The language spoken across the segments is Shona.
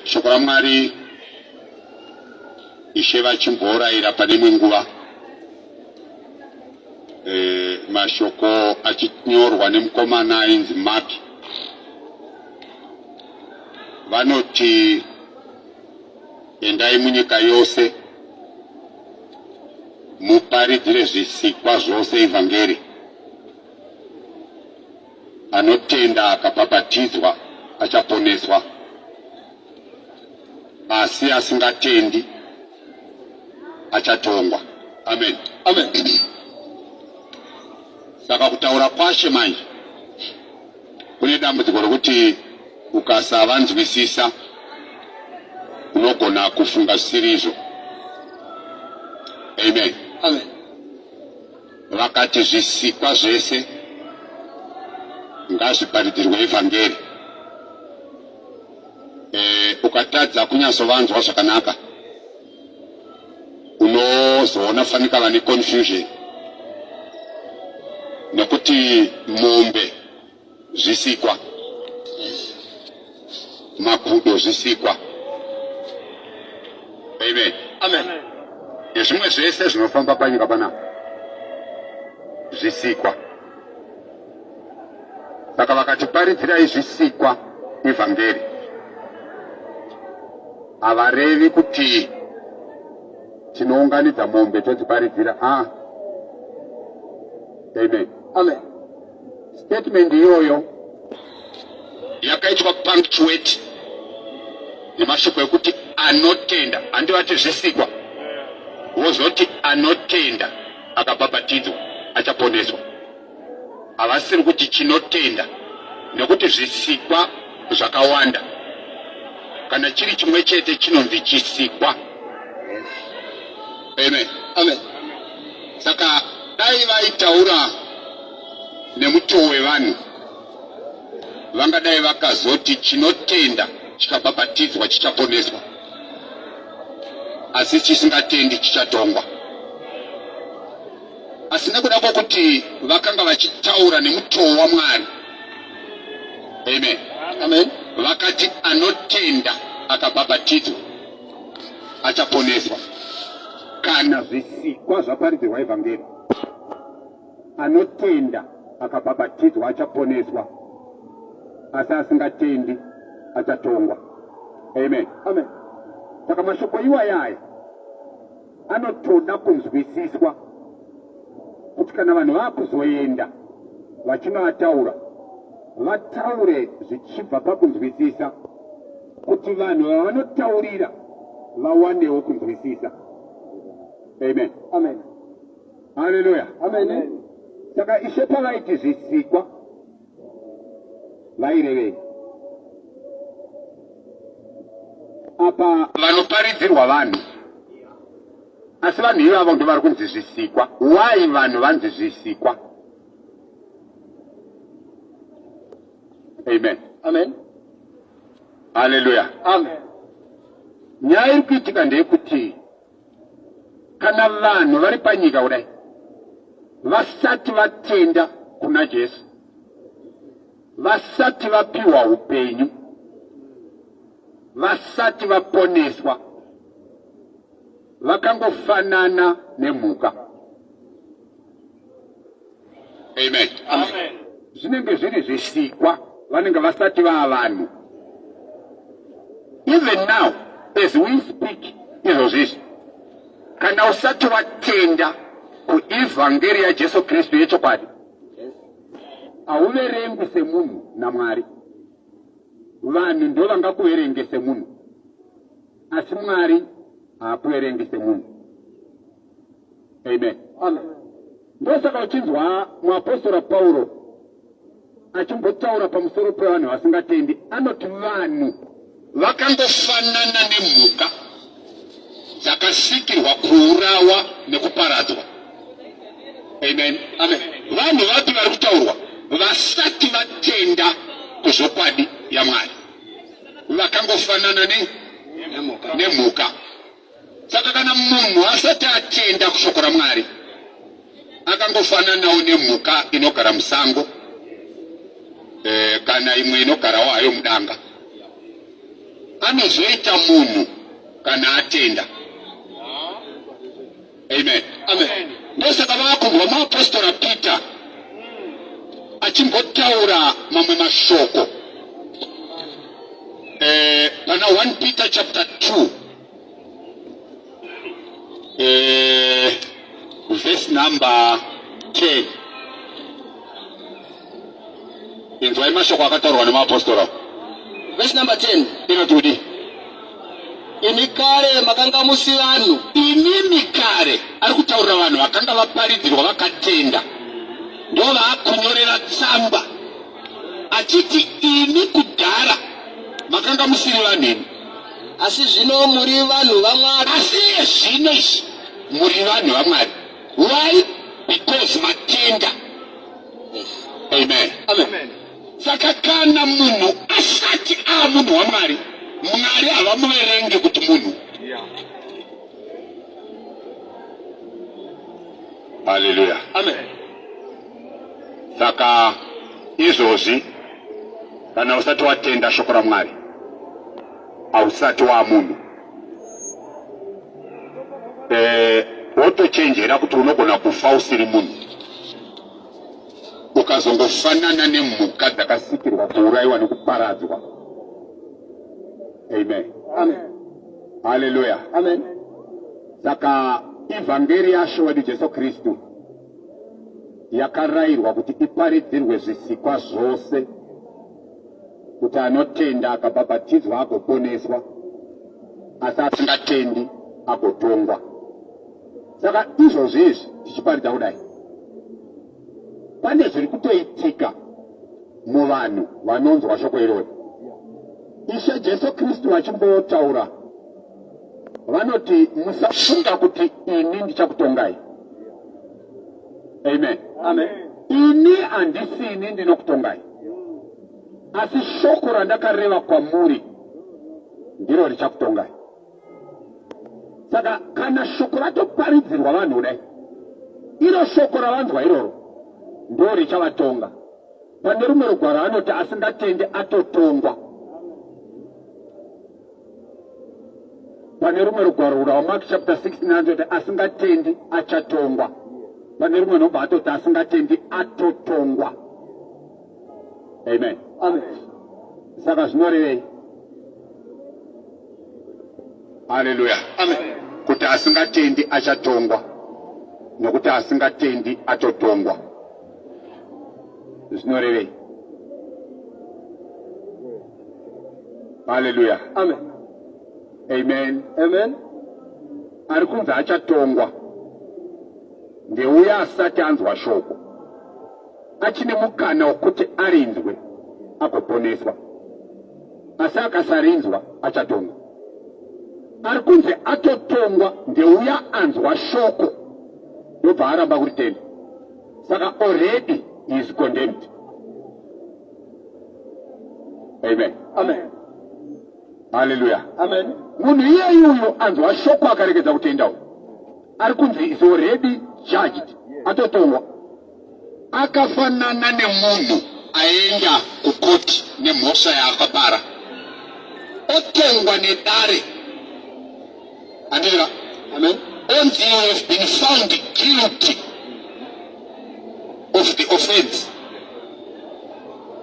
Shoko raMwari Ishe vachimborayira pane imwe nguva e, mashoko achinyorwa nemukomana ainzi Mark vanoti endai munyika yose muparidzire zvisikwa zvose ivhangeri Anotenda akabhabhatidzwa achaponeswa, asi asingatendi achatongwa. Amen. Amen. Saka kutaura kwaShe manje kune dambudziko rokuti ukasavanzwisisa unogona kufunga zvisiri izvo. Amen. Amen. Vakati zvisikwa zvese ngazviparidzirwe evhangeri. E, ukatadza kunyatsovanzwa zvakanaka unozoona fanika vane confusion nekuti mombe zvisikwa makudo zvisikwa amen amen nezvimwe zvese zvinofamba panyika panapa zvisikwa saka vakatiparidzirai zvisikwa ivhangeri havarevi kuti tinounganidza mombe todziparidzira a ah. amen amen Statement iyoyo yakaitwa punctuate nemashoko ekuti anotenda, handivati zvisikwa, wozoti anotenda akabhabhatidzwa achaponeswa. Havasiri kuti chinotenda, nekuti zvisikwa zvakawanda. Kana chiri chimwe chete chinonzi chisikwa. Amen. Amen. Saka dai vaitaura nemutoo wevanhu vangadai vakazoti chinotenda chikabhabhatidzwa chichaponeswa, asi chisingatendi chichatongwa. Asi nekuda kwokuti vakanga vachitaura nemutoo waMwari, amen, amen, vakati anotenda akabhabhatidzwa achaponeswa kana zvisikwa zvaparidzirwa evhangeri. Anotenda akabhabhatidzwa achaponeswa, asi asingatendi achatongwa. Amen. Amen. Saka mashoko iwaya aya anotoda kunzwisiswa kuti kana vanhu vakuzoenda vachinoataura vataure zvichibva pakunzwisisa kuti vanhu vavanotaurira vawanewo kunzwisisa. Amen. Amen. Haleluya. Amen. Saka Ishe pavaiti zvisikwa vairevei? Apa vanoparidzirwa vanhu asi vanhu ivavo ndovari kunzi zvisikwa. Why vanhu vanzi zvisikwa? Amen. Amen. Haleluya. Amen. Nyaya iri kuitika ndeyekuti Kana vanhu vari panyika kudai vasati vatenda kuna Jesu, vasati vapiwa upenyu, vasati vaponeswa, vakangofanana nemhuka. Amen. Amen. Zvinenge zviri zvisikwa, vanenge vasati vaa vanhu. Even now as we speak, izvozvizvi, kana usati watenda kuivhangeri yaJesu Kristu yechokwadi, hauverengwi semunhu naMwari. Vanhu ndo vangakuverenge semunhu, asi Mwari haakuverengi semunhu. Amen. Amen. Ndosaka uchinzwa muapostora Pauro achimbotaura pamusoro pevanhu vasingatendi, anoti vanhu vakangofanana nemhuka dzakasikirwa kuurawa nekuparadzwa. Amen. Amen. Vanhu vapi vari kutaurwa? Vasati vatenda kuzvokwadi yaMwari, vakangofanana nemhuka. Saka kana munhu asati atenda kushoko raMwari, akangofananawo nemhuka inogara musango e, kana imwe inogarawo hayo mudanga. Anozoita munhu kana atenda. Amen. Amen. Ndosaka vakunzwa muapostora Peter achimbotaura mamwe mashoko pana 1 Peter chapter 2 verse number 10. Inzwai mashoko akataurwa nemapostora. Verse number 10. Inoti kudii? Imi kare makanga musi vanhu. Imimi kare, ari kutaurira vanhu vakanga vaparidzirwa vakatenda, ndo vaakunyorera tsamba achiti imi kudhara makanga musiri vanhu imi, asi zvino muri vanhu vaMwari. Asi iye zvino izvi muri vanhu vaMwari. Why? Because matenda. Amen. Amen. Saka kana munhu asati aa munhu waMwari, Mwari havamuverenge kuti munhu. Haleluya. Amen. Saka izvozvi kana usati watenda shoko raMwari, hausati waa munhu. Wotochenjera kuti unogona kufa usiri munhu, ukazongofanana nemhuka dzakasikirwa kuurayiwa nekuparadzwa. Amen. Amen. Haleluya. Amen. Saka ivhangeri yaShe wedu Jesu Kristu yakarayirwa kuti iparidzirwe zvisikwa zvose, kuti anotenda akabhabhatidzwa agoponeswa, asi asingatendi agotongwa. Saka izvozvi izvi tichiparidza kudai, pane zviri kutoitika muvanhu vanonzwa shoko irori. Ishe Jesu Kristu vachimbotaura vanoti, musafunga kuti ini ndichakutongai. Amen. Amen. Ini handisini ndinokutongai, asi shoko randakareva kwamuri ndiro richakutongai. Saka kana shoko ratoparidzirwa vanhu kudai, iro shoko ravanzwa iroro ndo richavatonga. Pane rumwe rugwaro anoti asingatendi atotongwa. Pane rumwe rugwaro rwaMark chapter 16 anoti asingatendi achatongwa. Pane rumwe nobva atoti asingatendi atotongwa. Amen. Amen. Saka zvinorevei? Haleluya. Amen. Kuti asingatendi achatongwa, nokuti asingatendi atotongwa. Zvinorevei? Haleluya. Amen. Amen. Amen. Ari kunzi achatongwa ndeuya asati anzwa shoko, achine mukana wekuti arinzwe agoponeswa, asi akasarinzwa achatongwa. Ari kunzi atotongwa ndeuya anzwa shoko ndobva aramba kuritenda, saka already he is condemned. Amen. Amen. Haleluya. Amen. Munhu iyeyu uyu anzwa shoko akaregedza kutenda uyu ari kunzi is already judged, atotongwa. Akafanana nemunhu aenda kukoti nemhosva yaakapara, otongwa nedare. Andira. Amen. Onzi you have been found guilty of the offense.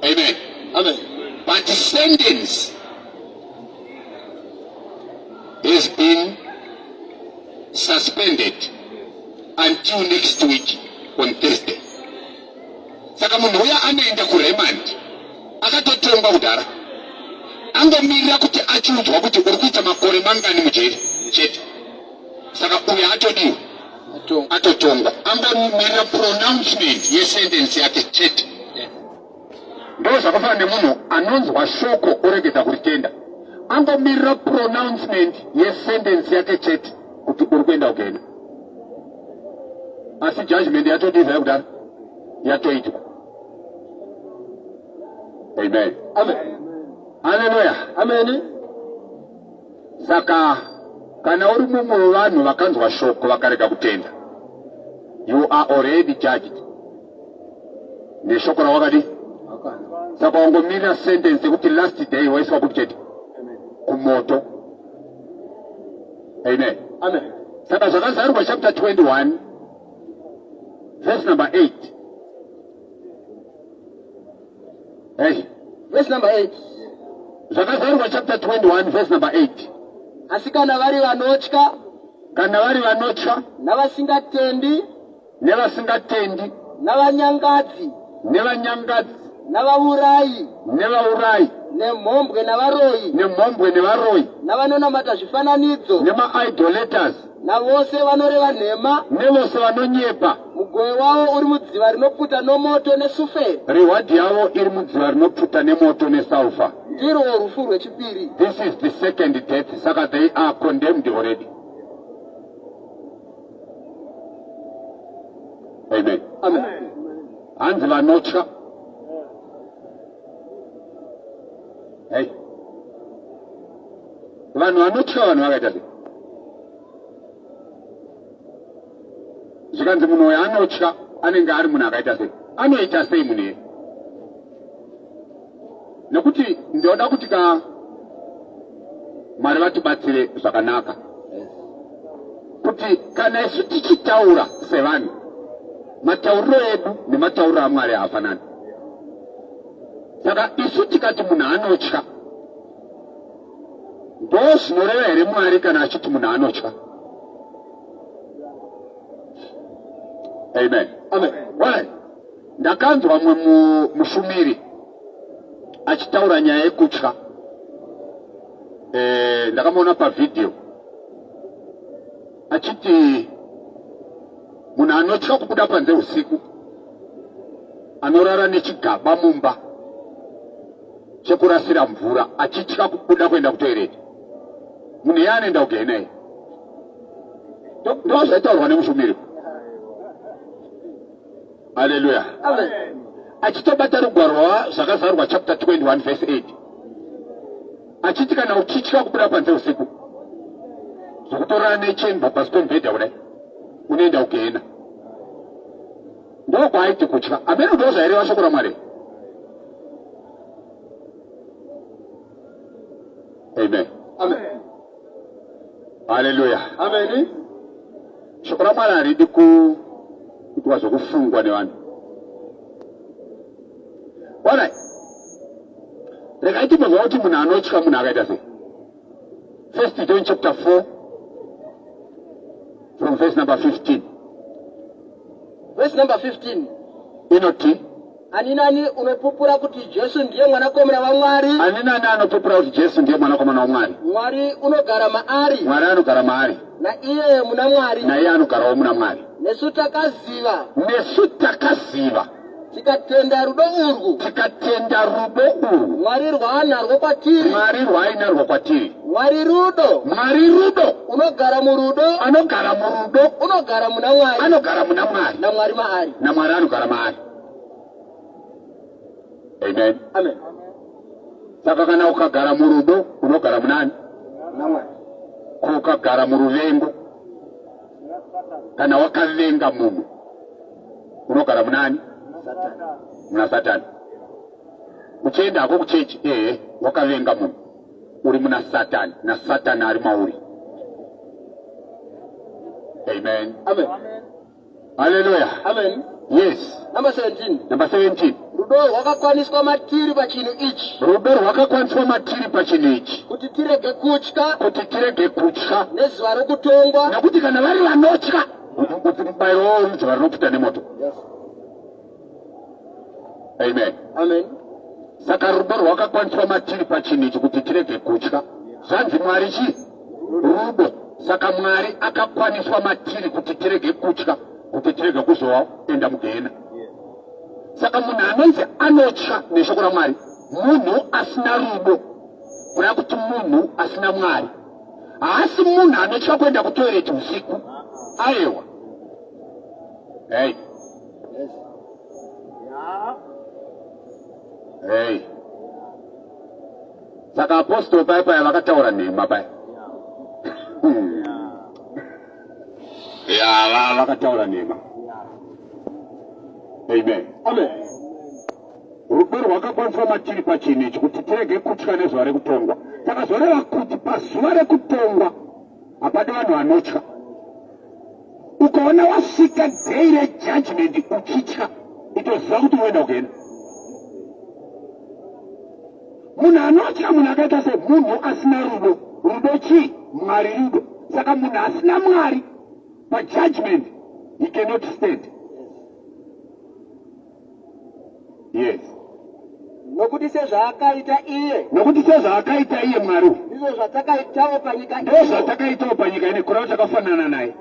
Amen. Amen. But the sentence has been suspended until next week on Thursday. Saka munhu uya anoenda kuremand akatotongwa kudhara, angomirira kuti achiudzwa kuti uri kuita makore mangani mujeri chete. Saka uyu atodiwa, atotongwa, angomirira pronouncement yesentence yake chete. Ndo zvakafanana nemunhu anonzwa shoko oregedza kuritenda, angomirira pronouncement yesentence yake chete kuti uri kuenda kugena, asi judgment yatodiza yakudhara yatoitwa. Amen. Amen. Haleluya. Amen. Saka kana uri mumwe wevanhu vakanzwa shoko vakarega kutenda, you are already judged neshoko rawakadi. Saka wangomirira sentence yekuti last day waiswa kupi chete? Kumoto. Amen. Amen. Saka Zvakazarurwa chapter 21 verse number 8. Hey. Verse number 8. Zvakazarurwa chapter 21 verse number 8. Asi kana vari vanotya, kana vari vanotya, navasingatendi, nevasingatendi, navanyangadzi, nevanyangadzi, navaurayi, nevaurayi, nemhombwe navaroyi, nemhombwe nevaroyi, navanonamata zvifananidzo, nemaidolators, navose vanoreva nhema, nevose vanonyepa, mugove wavo uri mudziva rinopfuta nomoto nesuferi. Reward yavo iri mudziva rinopfuta nemoto nesulfur. Ndirwo rufu rwechipiri. This is the second death. Saka they are condemned already. Amen. Amen. Hanzi vanotya. Hey. Vanhu vanotya vanhu vakaita sei? Zvikanzi munhu uyo anotya anenge ari munhu akaita sei? Anoita sei munhu iye? Nekuti ndinoda kuti ka Mwari vatibatsire zvakanaka kuti kana isu tichitaura sevanhu matauriro edu nematauriro aMwari haafanani. Saka isu tikati munhu anotya ndozvinoreva here Mwari kana achiti munhu anotya? Amen. Amen. Why? Ndakanzwa mumwe mushumiri achitaura nyaya yekutya. Eh, ndakamuona pavhidhiyo achiti munhu anotya kubuda panze usiku anorara nechigaba mumba chekurasira mvura achitya kubuda kuenda kutoireti munhu iye anoenda kugehena iye. Ndo zvaitaurwa nemushumiri. Haleluya. Achitobata rugwaro rwa Zvakazarurwa chapter 21 verse 8 achiti kana uchitya kubuda panze usiku zvokutorara nechembo pasi pemubhedha kudai unoenda kugehena. Ndokwaaiti kutya. Ameno ndozvaireva shoko raMwari. Amen. Amen. Haleluya. Amen. Shoko raMwari haridi kuitwa zvokufungwa nevanhu. Alright. Regai timbonzwa kuti munhu anotya munhu akaita sei. First John chapter 4 from verse number 15. Verse number 15. Inoti Ani nani unopupura kuti Jesu ndiye mwanakomana waMwari? Ani nani anopupura kuti Jesu ndiye mwanakomana waMwari? Mwari unogara maari. Mwari anogara maari. Naiye muna Mwari. Naiye anogarawo muna Mwari. Nesu takaziva. Nesu takaziva. Tikatenda rudo urwu. Tikatenda rudo urwu. Mwari rwaanarwo kwatiri. Mwari rwaainarwo kwatiri. Mwari rudo. Mwari rudo. Unogara murudo. Anogara murudo. Unogara muna Mwari. Anogara muna Mwari. NaMwari maari. NaMwari anogara maari. Amen. Amen. Saka kana ukagara murudo unogara munani? NaMwari. Ko ukagara muruvengo kana wakavenga munhu unogara munani? Muna Satani. Uchienda hako kuchechi ehe wakavenga munhu uri muna Satani naSatani ari mauri. Amen. Amen. Hallelujah. Amen. Yes. Number 17. Number 17. Rudo rwakakwaniswa matiri pachinhu ichi. Rudo rwakakwaniswa matiri pachinhu ichi. Kuti tirege kutya. Kuti tirege kutya. Nezuva rokutongwa. Nekuti kana vari vanotya, mubayiro wavo muzuva rinopfuta nemoto. Yes. Amen. Amen. Saka rudo rwakakwaniswa matiri pachinhu ichi kuti tirege kutya. Zvanzi Mwari chii? Rudo. Saka Mwari akakwaniswa matiri kuti tirege kutya, kuti tirege kuzoenda mugehena. Saka munhu anonzi anotya neshoko raMwari munhu asina rudo, kureva kuti munhu asina Mwari. Haasi munhu anotya kuenda kutoireti usiku. Ayewa. Hey. Hey. Saka apostol paya paya vakataura nhema paya. Hmm. Ya, vakataura nhema. Amen. Amen. Rudo rwakakwaniswa matiri pachinhu ichi kuti tirege kutya nezuva rekutongwa. Saka zvoreva kuti pazuva rekutongwa hapadi vanhu vanotya. Ukaona wasvika day rejudgment uchitya, itoziva kuti unoenda kugehena. Munhu anotya munhu akaita se munhu asina rudo. Rudo chii? Mwari rudo. Saka munhu asina Mwari pajudgment he cannot stand. Yes. Nokuti sezvaakaita iye. Nokuti sezvaakaita iye Mwari. Ndizvo zvatakaitawo panyika ino. Ndizvo zvatakaitawo panyika ino kureva takafanana naye.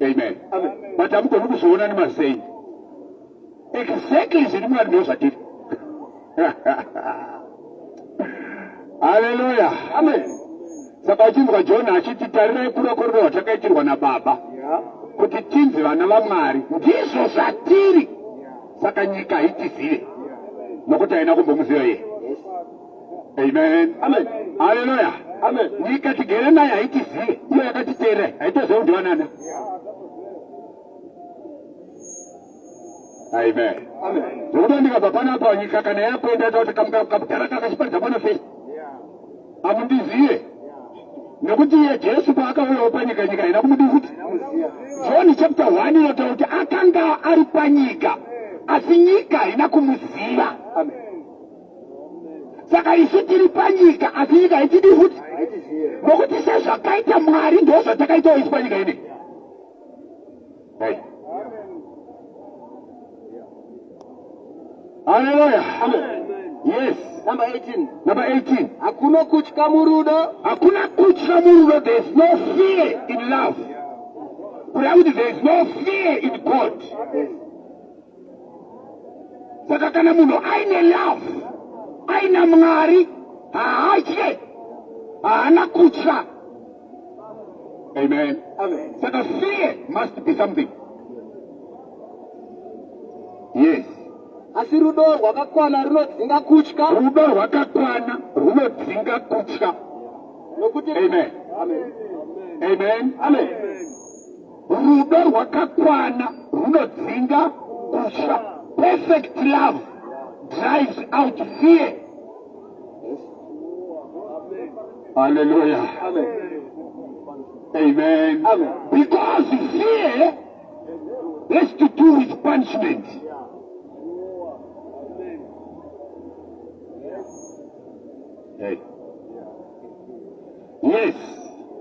Amen. Amen. But hamugoni kuzviona nemazei. Exactly zviri Mwari ndizvo zvatiri. Haleluya. Amen. Saka uchinzwa John achiti tarirai kura kworudo rwatakaitirwa naBaba kuti tinzi vana vaMwari, ndizvo zvatiri. Saka nyika haitizive nokuti haina kumbomuziva iye. Amen. Amen. Haleluya. Amen. Nyika tigere nayo haitizive, iyo yakatiteerera haitoziva kuti ndivanana. Amen. Amen. Zvekuti ndikabva panapa nyika kana yakuenda ita kuti kamudhara kakachiparidza pano face. Hamundizive. Nekuti iye Jesu paakauyawo panyika nyika haina kumudii kuti. John chapter 1 inotaura kuti akanga ari panyika asi nyika haina kumuziva. Amen. Saka isu tiri panyika asi nyika haitidi futi. Nokuti sezvakaita Mwari ndozvatakaitawo isu panyika ine. Hey. Hallelujah. Amen. Yes. Number 18. Number 18. Hakuna kutya murudo. Hakuna kutya murudo. There is no fear in love. Kureva kuti there is no fear in God. Yes. Saka kana munhu aine love, aina Mwari, haatye, haana kutya. Amen. Amen. Saka fear must be something. Yes. Asi rudo rwakakwana runodzinga kutya. Rudo rwakakwana runodzinga kutya. Nokuti Amen. Amen. Amen. Amen. Rudo rwakakwana runodzinga kutya. Perfect love drives out fear. Hallelujah. Amen. Amen. Amen. Because fear has to do with punishment. Hey. Yes.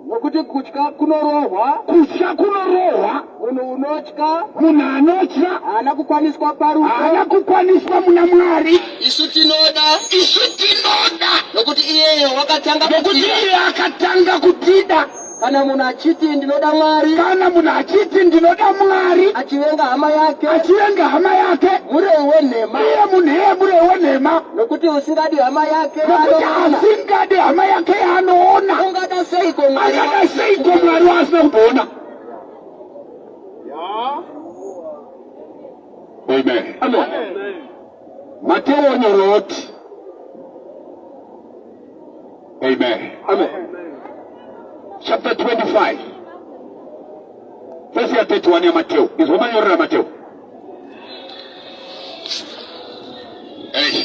Nokuti kutya kunorohwa. Kutya kunorohwa. Munhu unotya. Munhu anotya. Haana kukwaniswa parudo. Haana kukwaniswa muna Mwari. Isu tinoda. Isu tinoda. Nokuti iyeyo wakatanga Nokuti iye akatanga kutida. Kana munhu achiti ndinoda Mwari. Kana munhu achiti ndinoda Mwari. Achivenga hama yake. Achivenga hama yake. Murevi wenhema. Iye munhu iye murevi wenhema. Nokuti usingadi hama yake Nokuti asingadi hama yake yaanoona. Ungada seiko Mwari? Angada seiko Mwari waasina kumboona? Amen. Amen. Mateo onyoroti. Amen. Amen. Chapter 25. Verse ya 31 ya Mateo. Izwa manyorera Mateo. Hey.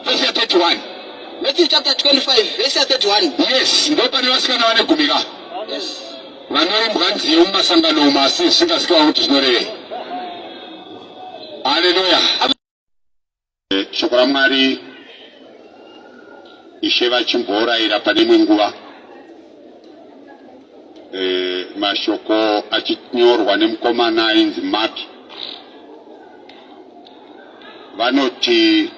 Verse ya 31. Matthew chapter 25 verse ya 31. Yes, ndo pane vasikana vane gumi ka. Yes. Vanoimbwa nziyo mumasangano umu asi zvisingazikanwa kuti zvinorevei. Haleluya. Shoko raMwari Ishe vachimborayira pane imwe nguva e, mashoko achinyorwa nemukomana ainzi Mark vanoti